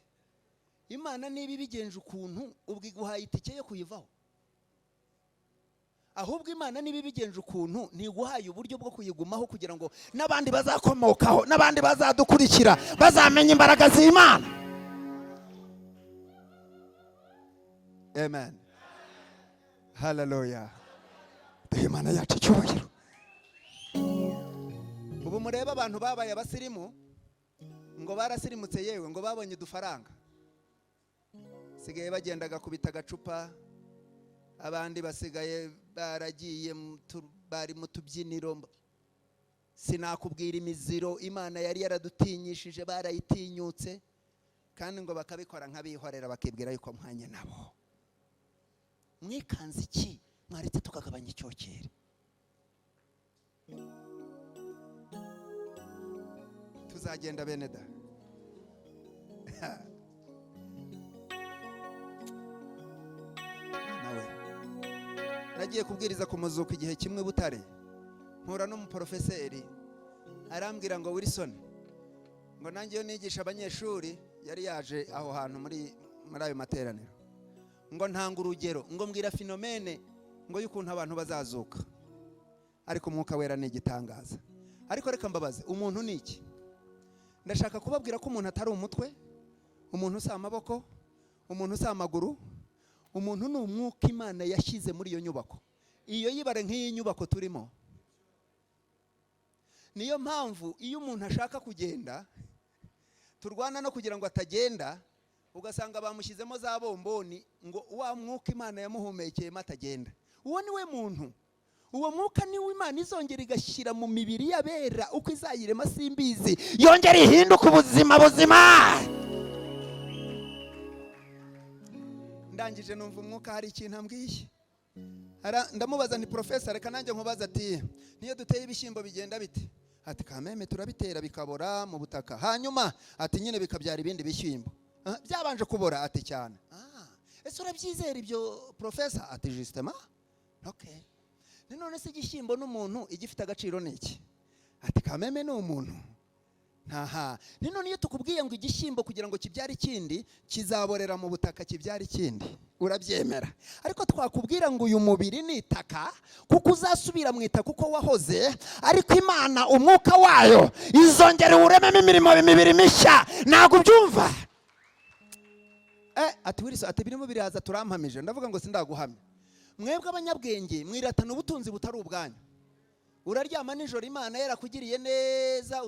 Imana niba ibigenje ukuntu, ubwo iguhaye itike yo kuyivaho? Ahubwo Imana niba ibigenje ukuntu, ntiguhaye uburyo bwo kuyigumaho kugira ngo n'abandi bazakomokaho, n'abandi bazadukurikira bazamenye imbaraga z'Imana? Amen, haleluya. Duhe Imana yacu icyubahiro. Ubu murebe abantu babaye abasirimu, ngo barasirimutse, yewe ngo babonye udufaranga, sigaye bagenda gakubita agacupa, abandi basigaye baragiye bari mu tubyiniro. Sinakubwira imiziro Imana yari yaradutinyishije, barayitinyutse, kandi ngo bakabikora nk'abihorera, bakibwira yuko mwanye nabo. Mwikanze iki? Mwaretse tukagabanya icyokere. Tuzagenda, bene da. Nawe nagiye kubwiriza ku muzuko igihe kimwe Butare, mpura n'umuporofeseri, arambwira ngo: "Wilson," ngo, "nanjye iyo nigisha abanyeshuri," yari yaje aho hantu muri ayo materaniro, ngo, "ntanga urugero," ngo, "mbwira phénomène," ngo, "y'ukuntu abantu bazazuka." Ariko Umwuka Wera ni igitangaza. Ariko reka mbabaze, umuntu ni iki? Ndashaka kubabwira ko umuntu atari umutwe, umuntu si amaboko, umuntu si amaguru. Umuntu ni umwuka Imana yashyize muri iyo nyubako, iyo yibare nk'iyi nyubako turimo. Niyo mpamvu iyo umuntu ashaka kugenda, turwana no kugira ngo atagenda, ugasanga bamushyizemo za bomboni ngo wa mwuka Imana yamuhumekeyemo atagenda. Uwo ni we muntu. Uwo mwuka niwo Imana izongera igashyira mu mibiri y'abera. Uko izayirema simbizi, yongera ihinduka ubuzima buzima. Ndangije numva Umwuka hari ikintu ambwiye. Ndamubaza nti: "Profesa, reka nanjye nkubaza," ati: "Niyo duteye ibishyimbo bigenda bite?" Ati: "Kameme turabitera bikabora mu butaka, hanyuma," ati, "nyine bikabyara ibindi bishyimbo." "Ah, byabanje kubora?" Ati: "Cyane." "Ah, ese urabyizera ibyo, profesa?" Ati: "Justement." "Okay, ni none se igishyimbo n'umuntu igifite agaciro ni iki?" Ati: "Kameme ni umuntu." Ntaha ni none iyo tukubwiye ngo igishyimbo kugira ngo kibyare ikindi kizaborera mu butaka kibyare ikindi, urabyemera? Ariko twakubwira ngo uyu mubiri ni itaka, kuko uzasubira mu itaka uko wahoze, ariko Imana umwuka wayo izongera iwurememo imirimo, imibiri mishya, ntabwo ubyumva? Ati: "Wilson," ati, "birimo biraza, turampamije." Ndavuga ngo sindaguhamya. Mwebwe abanyabwenge mwiratana ubutunzi butari ubwanyu. Uraryama nijoro, Imana yarakugiriye neza,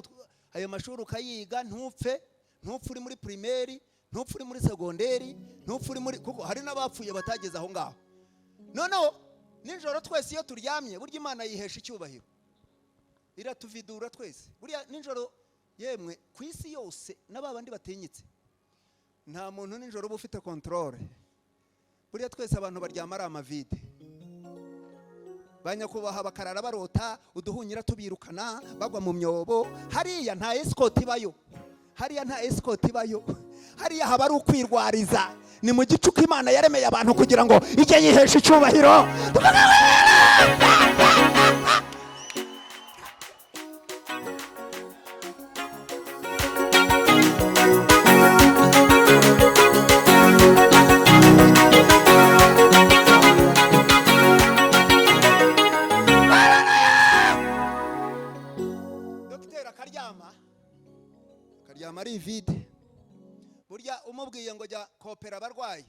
ayo mashuri ukayiga, ntupfe, ntupfe uri muri primaire, ntupfe uri muri secondaire, ntupfe uri muri, kuko hari n'abapfuye batageze aho ngaho. Noneho nijoro twese iyo turyamye, burya Imana yihesha icyubahiro, iratuvidura twese. Buriya nijoro, yemwe, ku isi yose n'aba bandi batinyitse, nta muntu nijoro uba ufite contrôle. Buriya twese abantu baryama ari amavide, ba nyakubahwa bakarara barota uduhunyira tubirukana, bagwa mu myobo. Hariya nta escort ibayo, hariya nta escort ibayo, hariya haba ari ukwirwariza. Ni mu gicuku Imana yaremeye abantu kugira ngo ijye yihesha icyubahiro. Dogiteri akaryama. Akaryama ari vide. Burya umubwiye ngo jya kopera abarwayi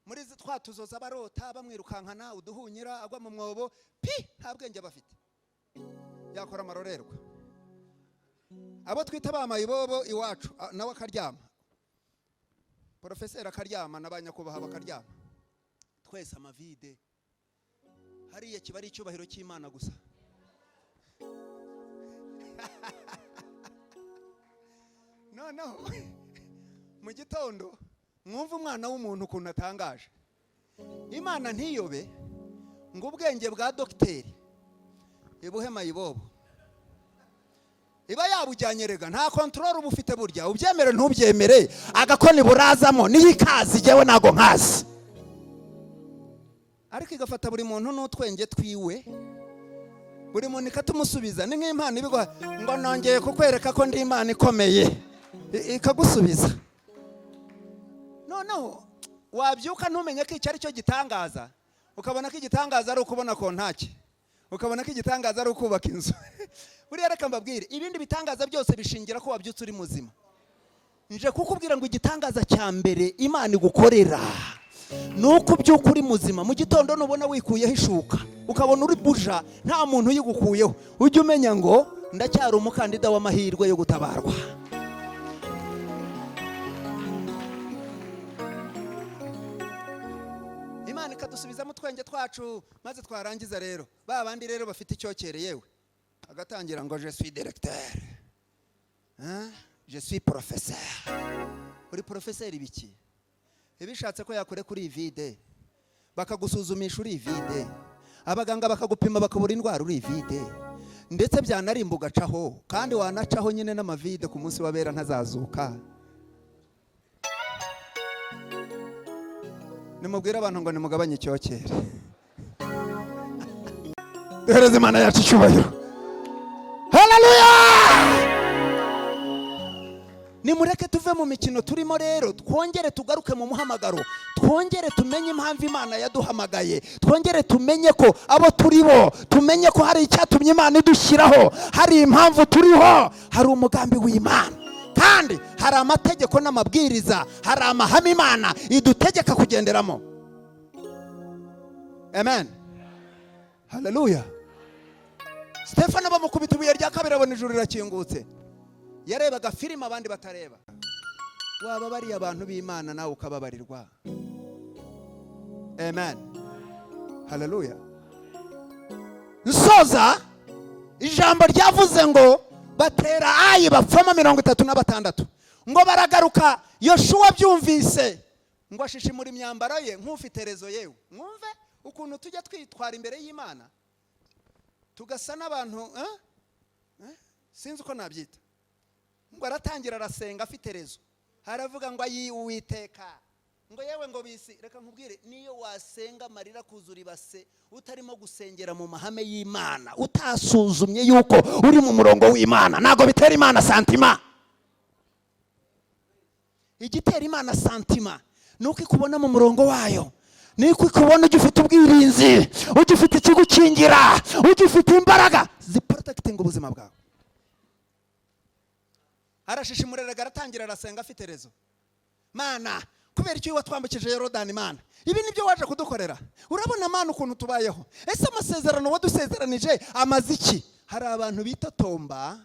muri twa tuzoza, barota bamwirukankana uduhunyira, agwa mu mwobo pi, nta bwenge bafite, yakora amarorerwa. Abo twita ba mayibobo iwacu, nawe akaryama, porofeseri akaryama, na ba nyakubahwa bakaryama, twese amavide. Hariya kiba ari icyubahiro cy'Imana gusa. Noneho mu gitondo mwumva umwana w'umuntu ukuntu atangaje. Imana ntiyobe ngo ubwenge bwa dogiteri ibuhe mayibobo, iba yabujyanye. Rega nta control uba ufite burya, ubyemere ntubyemere, agakoni burazamo niyo ikazi, jyewe ntago nkazi. Ariko igafata buri muntu n'utwenge twiwe, buri muntu ikatumusubiza. Ni nk'impano ibiguha ngo nongeye kukwereka ko ndi Imana ikomeye, ikagusubiza. Noneho wabyuka ntumenye ko icyo ari cyo gitangaza, ukabona ko igitangaza ari ukubona kontaki, ukabona ko igitangaza ari ukubaka inzu. Buriya reka mbabwire, ibindi bitangaza byose bishingira ko wabyutse uri muzima. Nje kukubwira ngo igitangaza cya mbere Imana igukorera ni uko ubyuka uri muzima. Mu gitondo nubona wikuyeho ishuka, ukabona uri buja, nta muntu uyigukuyeho, ujye umenya ngo ndacyari umukandida w'amahirwe yo gutabarwa. Imana ikadusubizamo utwenge twacu, maze twarangiza rero ba bandi rero bafite icyokere, yewe agatangira ngo je suis directeur, hein? Je suis professeur. Uri professeur ibiki? Ibishatse ko yakure kuri vide, bakagusuzumisha uri vide, abaganga bakagupima bakabura indwara uri vide, ndetse byanarimba ugacaho, kandi wanacaho nyine n'amavide ku munsi w'abera ntazazuka. Nimubwire abantu ngo nimugabanye icyokere, duhereze Imana yacu icyubahiro. Haleluya! Nimureke tuve mu mikino turimo rero, twongere tugaruke mu muhamagaro, twongere tumenye impamvu Imana yaduhamagaye, twongere tumenye ko abo turi bo, tumenye ko hari icyatumye Imana idushyiraho, hari impamvu turiho, hari umugambi w'Imana, kandi hari amategeko n'amabwiriza, hari amahame Imana idutegeka kugenderamo. Amen, haleluya. Stefano bamukubita ibuye rya kabiri, abona ijuru rirakingutse. Yarebaga filime abandi batareba. Waba bariya abantu b'Imana nawe ukababarirwa. Amen, haleluya. Nsoza, ijambo ryavuze ngo batera Ayi bapfamo 36, ngo baragaruka. Yoshuwa byumvise ngo ashishimura imyambaro ye nk'ufite rezo. Yewe, mwumve ukuntu tujya twitwara imbere y'Imana, tugasa n'abantu, sinzi uko nabyita. Ngo aratangira arasenga afite rezo, haravuga ngo ayi Uwiteka, ngo yewe, ngo bisi. Reka nkubwire, niyo wasenga amarira kuzura ibase, utarimo gusengera mu mahame y'Imana, utasuzumye yuko uri mu murongo w'Imana, ntabwo bitera Imana sentiment. Igitera Imana sentiment ni uko ikubona mu murongo wayo, ni uko ikubona ugifite ubwirinzi, ugifite ikigukingira, ugifite imbaraga ziprotectinga ubuzima bwawe. Arashishimureraga, aratangira arasenga afite rezo. Mana, kubera icyo watwambukije Yorodani, Mana, ibi nibyo waje kudukorera? Urabona Mana ukuntu tubayeho? Ese amasezerano wadusezeranije amaze iki? Hari abantu bitotomba,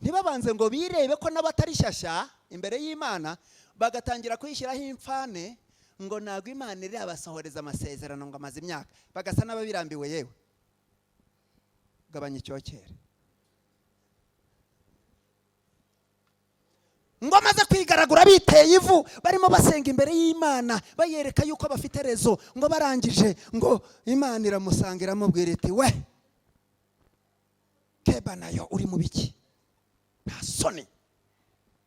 ntibabanze ngo birebe ko n'abatari shyashya imbere y'Imana, bagatangira kuyishyiraho imfane ngo ntabwo Imana irabasohoreza amasezerano, ngo amaze imyaka, bagasa n'ababirambiwe. Yewe, gabanya icyokere. Ngo amaze kwigaragura biteye ivu, barimo basenga imbere y'Imana, bayereka yuko bafite rezo, ngo barangije ngo Imana iramusanga, iramubwira iti: "We keba nayo uri mu biki? Nta soni,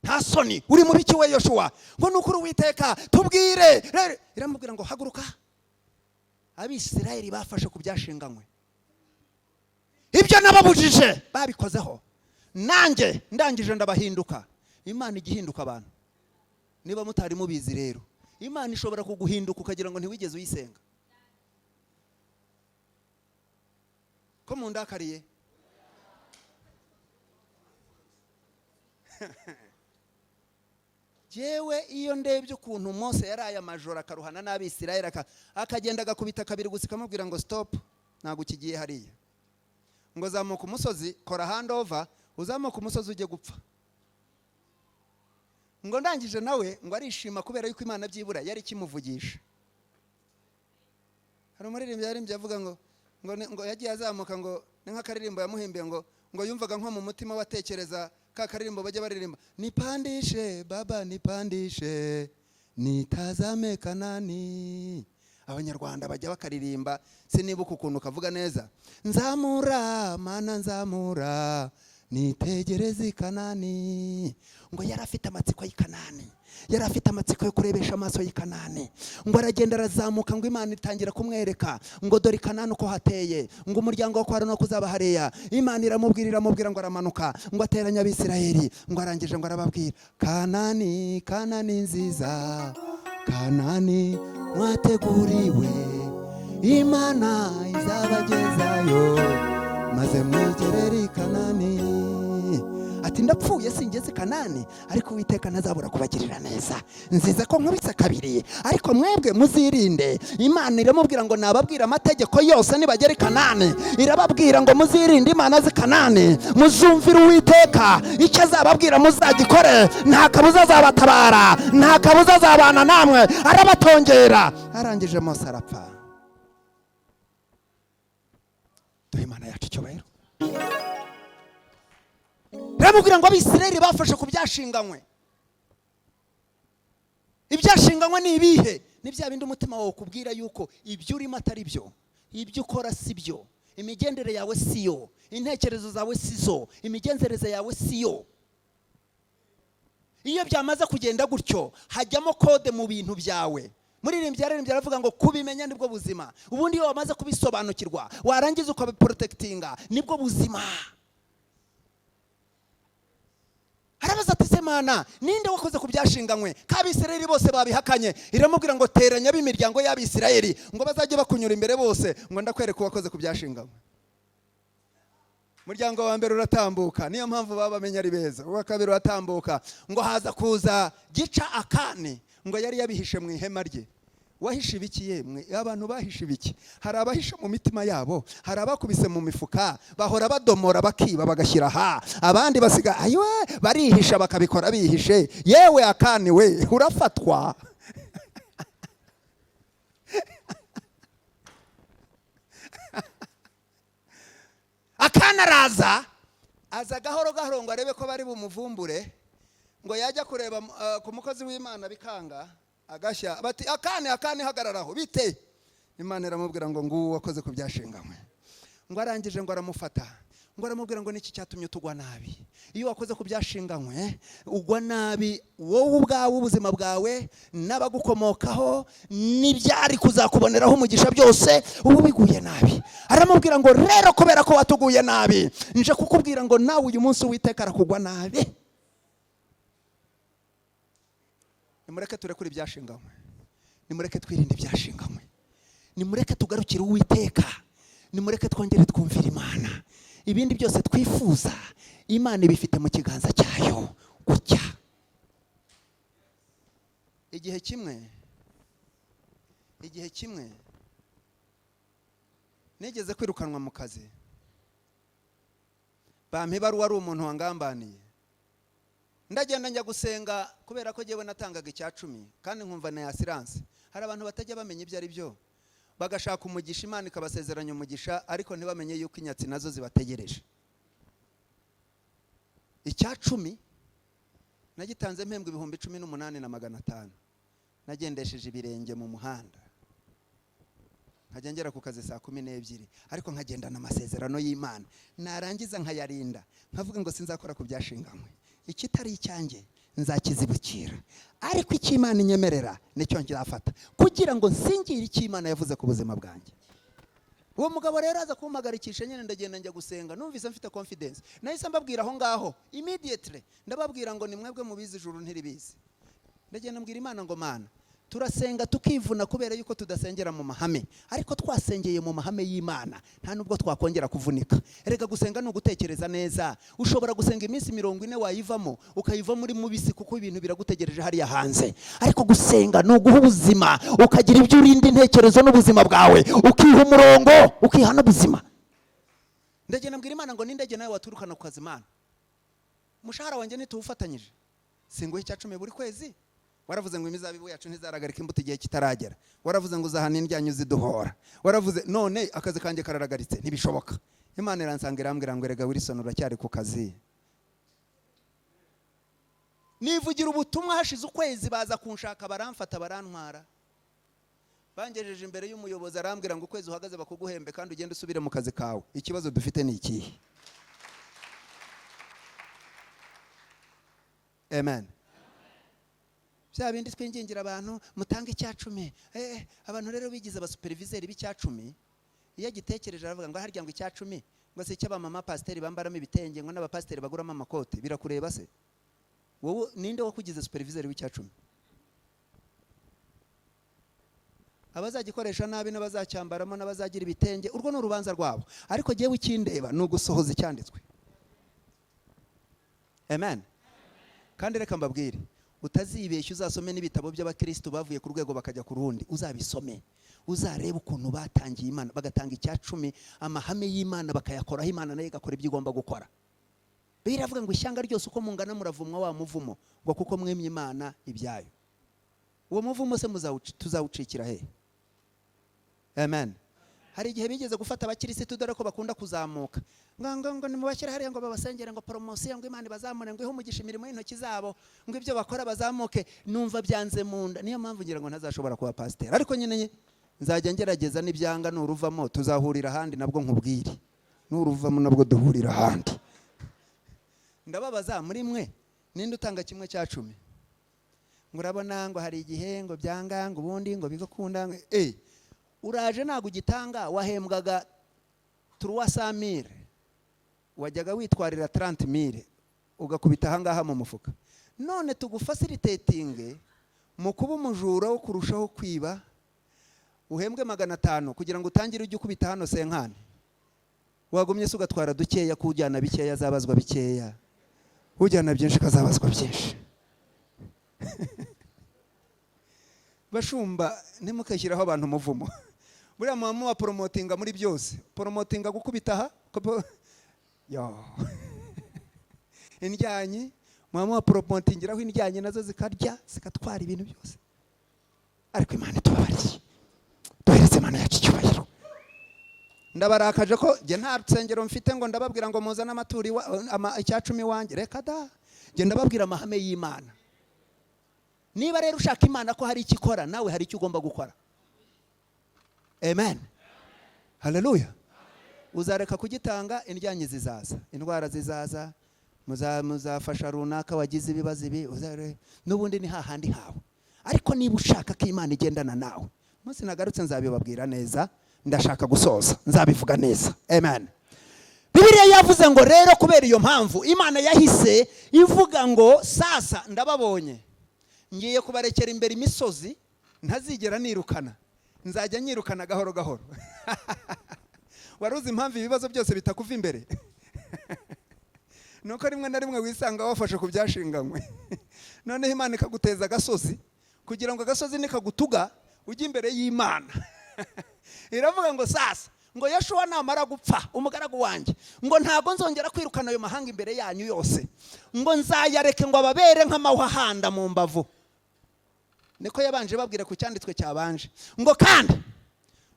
nta soni, uri mu biki we Yoshuwa?" Ngo ni ukuri Uwiteka, tubwire. Iramubwira ngo: "Haguruka, Abisirayeli bafashe ku byashinganywe, ibyo nababujije babikozeho, nanjye ndangije ndabahinduka." Imana ijya ihinduka abantu, niba mutari mubizi rero. Imana ishobora kuguhinduka ukagira ngo ntiwigeze uyisenga. Ko mundakariye? Yewe, iyo ndebye ukuntu Mose yaraye amajoro akaruhana n'Abisirayeli, akagenda agakubita kabiri gusa, ikamubwira ngo "Stop, ntabwo ukigiye hariya," ngo "Zamuka umusozi, kora handover, uzamuka umusozi ujye gupfa." Ngo ndangije nawe ngo arishima kubera yuko Imana byibura yari ikimuvugisha. Hari umuririmbyi yaririmbye avuga ngo yagiye azamuka, ngo ni nk'akaririmbo yamuhimbiye, ngo yumvaga nko mu mutima we atekereza ka karirimbo bajya baririmba: "Nipandishe Baba, nipandishe, nitazame Kanani." Abanyarwanda bajya bakaririmba, sinibuka ukuntu kavuga neza: "Nzamura Mana, nzamura, nitegereze i Kanani." Ngo yari afite amatsiko y'i Kanani, yari afite amatsiko yo kurebesha amaso y'i Kanani. Ngo aragenda arazamuka, ngo Imana itangira kumwereka ngo dore i Kanani uko hateye, ngo umuryango wa kwa Runaka uzaba hariya. Imana iramubwira, iramubwira, ngo aramanuka, ngo ateranya Abisirayeli, ngo arangije ngo arababwira: "Kanani, Kanani nziza, Kanani mwateguriwe, Imana izabagezayo maze mwigerere i Kanani." Ati: "Ndapfuye singeze i Kanani, ariko Uwiteka ntazabura kubagirira neza. Nziza ko nkubise kabiri, ariko mwebwe muzirinde." Imana iramubwira ngo nababwira amategeko yose nibagera i Kanani. Irababwira ngo muzirinde imana z'i Kanani, muzumvire Uwiteka, icyo azababwira muzagikore, nta kabuza azabatabara, nta kabuza azabana namwe. Arabatongera, arangije Mose arapfa. Duhe Imana yacu icyubahiro. Iramubwira ngo Abisirayeli bafashe ku byashinganywe. Ibyashinganywe ni ibihe? Ni bya bindi umutima wawe ukubwira yuko ibyo urimo atari byo, ibyo ukora si byo, imigendere yawe si yo, intekerezo zawe si zo, imigenzereze yawe si yo. Iyo byamaze kugenda gutyo, hajyamo code mu bintu byawe. Muririmbyi yaririmbye aravuga ngo kubimenya nibwo buzima. Ubundi iyo wamaze kubisobanukirwa, warangiza ukabiprotectinga, nibwo buzima. Arabaza ati: "Se Mana, ninde wakoze ku byashinganywe, ko Abisirayeli bose babihakanye?" Iramubwira ngo teranya ab'imiryango y'Abisirayeli, ngo bazajye bakunyura imbere bose, ngo ndakwereka uwakoze ku byashinganywe. Umuryango wa mbere uratambuka, niyo mpamvu baba bamenya ari beza. Uwa kabiri uratambuka, ngo haza kuza gica Akani, ngo yari yabihishe mu ihema rye. Wahishe ibiki yemwe? Abantu bahishe ibiki? Hari abahisha mu mitima yabo, hari abakubise mu mifuka, bahora badomora, bakiba, bagashyira aha, abandi basiga ayiwe, barihisha, bakabikora bihishe. Yewe Akani we, urafatwa. Akana araza, aza gahoro gahoro ngo arebe ko bari bumuvumbure, ngo yajya kureba ku mukozi w'Imana bikanga, agashya. Bati: "Akani, Akani, hagararaho, bite?" Imana iramubwira ngo nguwo wakoze ku byashinganywe. Ngo arangije ngo aramufata, ngo aramubwira ngo niki cyatumye utugwa nabi? Iyo wakoze ku byashinganywe ugwa nabi wowe ubwawe, ubuzima bwawe n'abagukomokaho n'ibyari kuzakuboneraho umugisha byose uba ubiguye nabi. Aramubwira ngo rero kubera ko watuguye nabi, nje kukubwira ngo nawe uyu munsi Uwiteka arakugwa nabi. Nimureke turekure ibyashinganywe, nimureke twirinde ibyashinganywe, nimureke tugarukire Uwiteka, nimureke twongere twumvire Imana. Ibindi byose twifuza Imana ibifite mu kiganza cyayo gutya. Igihe kimwe nigeze kwirukanwa mu kazi, bampa ibaruwa ari umuntu wangambaniye. Ndagenda njya gusenga kubera ko njyewe natangaga icya cumi kandi nkumva na assurance. Hari abantu batajya bamenya ibyo ari byo, bagashaka umugisha, Imana ikabasezeranya umugisha, ariko ntibamenye yuko inyatsi nazo zibategereje. Icya cumi nagitanze mpembwa 18,500. Nagendesheje ibirenge mu muhanda, nkajya ngera ku kazi saa 12, ariko nkagendana amasezerano y'Imana, narangiza nkayarinda, nkavuga ngo sinzakora ku byashinganywe, ikitari icyanjye nzakizibukira, ariko icyo Imana inyemerera nicyo nzafata kugira ngo nsingire icyo Imana yavuze ku buzima bwanjye. Uwo mugabo rero aza kumpagarikisha nyine, ndagenda njya gusenga. Numvise mfite confidence, nahise mbabwira aho ngaho immediately, ndababwira ngo ni mwebwe mubizi, ijuru ntiribizi. Ndagenda mbwira Imana ngo: "Mana, Turasenga tukivuna kubera yuko tudasengera mu mahame, ariko twasengeye mu mahame y'Imana nta nubwo twakongera kuvunika. Erega gusenga ni ugutekereza neza. Ushobora gusenga iminsi 40, wayivamo ukayivamo uri mubisi, kuko ibintu biragutegereje hariya hanze. Ariko gusenga ni uguha ubuzima, ukagira ibyo urinda intekerezo n'ubuzima bwawe, ukiha umurongo, ukiha n'ubuzima. Ndagenda mbwira Imana ngo n'indege nawe waturukana ku kazi. Imana, umushahara wanjye ntituwufatanyije? Singuhe icya cumi buri kwezi? Waravuze ngo imizabibu yacu ntizaragarika imbuto igihe kitaragera. Waravuze ngo uzahana indyanyo ziduhora. Waravuze, none akazi kanjye kararagaritse, ntibishoboka. Imana iransanga, irambwira ngo: "Erega Wilson, uracyari ku kazi." Nivugira ubutumwa, hashize ukwezi baza kunshaka, baramfata, barantwara. Bangejeje imbere y'umuyobozi, arambwira ngo: "Ukwezi uhagaze bakuguhembe kandi ugende usubire mu kazi kawe. Ikibazo dufite ni ikihe?" Amen. Bya bindi twingingira abantu, mutange icya cumi. Abantu rero bigize abasuperivizeri b'icya cumi. Iyo agitekereje aravuga ngo: "Harya ngo icya cumi ngo si icy'abamama pasiteri bambaramo ibitenge, ngo n'abapasiteri baguramo amakote?" Birakureba se wowe? Ninde wakugize superivizeri w'icya cumi? Abazagikoresha nabi n'abazacyambaramo n'abazagira ibitenge, urwo ni urubanza rwabo, ariko jyewe ikindeba ni ugusohoza icyanditswe. Amen. Kandi reka mbabwire, utazibeshya, uzasome n'ibitabo by'abakirisitu bavuye ku rwego bakajya ku rundi. Uzabisome, uzarebe ukuntu batangiye Imana, bagatanga icya cumi, amahame y'Imana bakayakoraho, Imana nayo igakora ibyo igomba gukora. Biravuga ngo ishyanga ryose uko mungana muravumwa wa muvumo, ngo kuko mwemye Imana ibyayo. Uwo muvumo se tuzawucikira he? Amen. Hari igihe bigeze gufata abakirisitu, dore ko bakunda kuzamuka, ngo nimubashyire hariya, ngo babasengere, ngo promotion, ngo Imana ibazamure, ngo ihe umugisha imirimo y'intoki zabo, ngo ibyo bakora bazamuke. Numva byanze mu nda. Niyo mpamvu ngira ngo ntazashobora kuba pasiteri, ariko nyine nzajya ngerageza. N'ibyanga nuruvamo tuzahurira ahandi, nabwo nkubwire. Nuruvamo nabwo duhurira ahandi. Ndababaza, muri mwe ninde utanga 1/10? Ngo urabona ngo hari igihe ngo byanga, ngo ubundi ngo bigakunda, ngo uraje ntabwo ugitanga. Wahembwaga 300 000, wajyaga witwarira 30 000, ugakubita ahangaha mu mufuka. None tugufacilitatinge mu kuba umujura wo kurushaho kwiba, uhembwe 500 kugira ngo utangire ujye ukubita hano 50. Wagumye se ugatwara dukeya? Ko ujyana bikeya azabazwa bikeya, ujyana byinshi akazabazwa byinshi. Bashumba, ntimukashyiraho abantu umuvumo. Buriya muba mubapromotinga muri byose, promotinga gukubita aha yo indyanyi, muba mubapromotingiraho indyanyi, nazo zikarya, zigatwara ibintu byose. Ariko Imana itubabariye, duhereze Imana yacu icyubahiro. Ndabarakaje ko njye nta nsengero mfite ngo ndababwira ngo muzane amaturo icya cumi iwanjye. Reka da, njye ndababwira amahame y'Imana. Niba rero ushaka Imana ko hari icyo ikora, nawe hari icyo ugomba gukora. Amen, haleluya. Uzareka kugitanga, indyanyi zizaza, indwara zizaza, muzafasha runaka wagize ibibazo ibi, n'ubundi ni hahandi hawe. Ariko niba ushaka ko Imana igendana nawe, umunsi nagarutse nzabibabwira neza. Ndashaka gusoza, nzabivuga neza. Amen. Bibiliya yavuze ngo rero kubera iyo mpamvu Imana yahise ivuga ngo: "Sasa ndababonye, ngiye kubarekera imbere imisozi ntazigera nirukana, nzajya nyirukana gahoro gahoro." Wari uzi impamvu ibibazo byose bitakuva imbere? Nuko rimwe na rimwe wisanga wafashe ku byashinganywe, noneho Imana ikaguteza agasozi kugira ngo agasozi nikagutuga ujye imbere y'Imana. Iravuga ngo: "Sasa," ngo, "Yoshuwa namara gupfa umugaragu wanjye, ngo ntago nzongera kwirukana ayo mahanga imbere yanyu yose, ngo nzayareke ngo ababere nk'amahwa ahanda mu mbavu." Niko yabanje babwira ku cyanditswe cyabanje, ngo kandi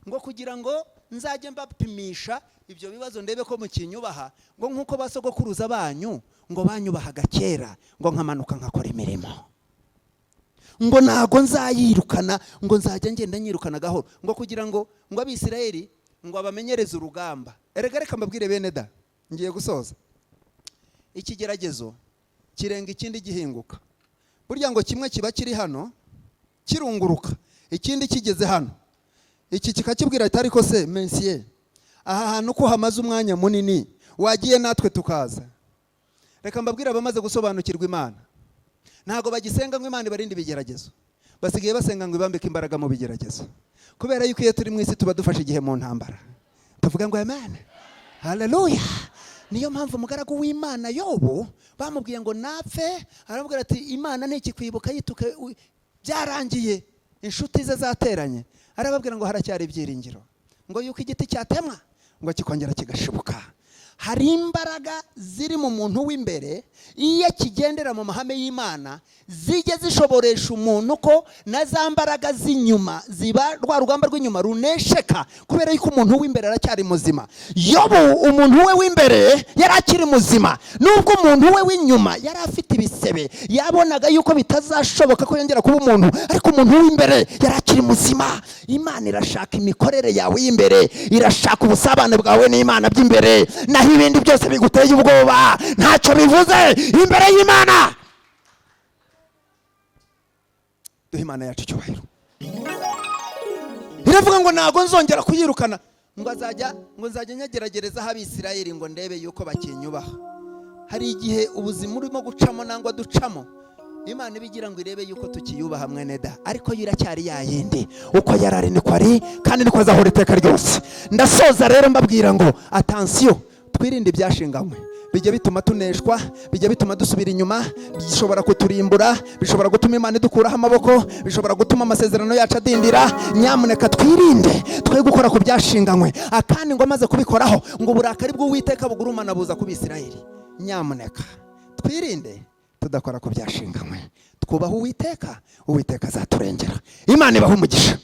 ngo kugira ngo nzajye mbapimisha ibyo bibazo, ndebe ko mukinyubaha, ngo nk'uko ba sogokuruza banyu ngo banyubahaga kera, ngo nkamanuka nkakora imirimo. Ngo ntago nzayirukana, ngo nzajya ngenda nyirukana gahoro, ngo kugira ngo Abisirayeli ngo abamenyereze urugamba. Erega reka mbabwire bene da, ngiye gusoza. Ikigeragezo kirenga ikindi gihinguka. Burya ngo kimwe kiba kiri hano kirunguruka, ikindi kigeze hano, iki kikakibwira ati: "Ariko se mensiye, aha hantu ko hamaze umwanya munini, wagiye natwe tukaza?" Reka mbabwire, abamaze gusobanukirwa Imana ntabwo bagisenga ngo Imana ibarinde ibigeragezo. Basigaye basenga ngo ibambike imbaraga mu bigeragezo, kubera yuko iyo turi mu isi tuba dufashe igihe mu ntambara. Tuvuga ngo amen, haleluya. Niyo mpamvu umugaragu w'Imana Yobu bamubwiye ngo napfe, arababwira ati: "Imana ntikikwibuka, yituke, byarangiye." Inshuti ze zateranye, arababwira ngo haracyari ibyiringiro, ngo yuko igiti cyatemwa ngo kikongera kigashibuka. Hari imbaraga ziri mu muntu w'imbere, iyo akigendera mu mahame y'Imana, zijya zishoboresha umuntu ko na za mbaraga z'inyuma ziba rwa rugamba rw'inyuma runesheka, kubera yuko umuntu w'imbere aracyari muzima. Yobu umuntu we w'imbere yari akiri muzima, nubwo umuntu we w'inyuma yari afite ibisebe, yabonaga yuko bitazashoboka ko yongera kuba umuntu, ariko umuntu w'imbere yari akiri muzima. Imana irashaka imikorere yawe y'imbere, irashaka ubusabane bwawe n'Imana by'imbere, naho ibindi byose biguteye ubwoba ntacyo bivuze imbere y'Imana. Duhe Imana yacu icyubahiro. Iravuga ngo ntabwo nzongera kuyirukana, ngo azajya, ngo nzajya nyageragerezaho Abisirayeli ngo ndebe yuko bakinyubaha. Hari igihe ubuzima urimo gucamo nangwa ducamo, Imana iba igira ngo irebe yuko tukiyubaha, mwene da. Ariko yo iracyari ya yindi, uko yari ari niko ari, kandi niko azahora iteka ryose. Ndasoza rero mbabwira ngo attention, twirinde ibyashinganywe bijya bituma tuneshwa, bijya bituma dusubira inyuma, bishobora kuturimbura, bishobora gutuma Imana idukuraho amaboko, bishobora gutuma amasezerano yacu adindira. Nyamuneka twirinde, twe gukora ku byashinganywe. Akandi ngo amaze kubikoraho, ngo uburakari bw'Uwiteka bugurumana buza ku Bisirayeli. Nyamuneka twirinde tudakora ku byashinganywe, twubaha Uwiteka, Uwiteka azaturengera. Imana ibaha umugisha.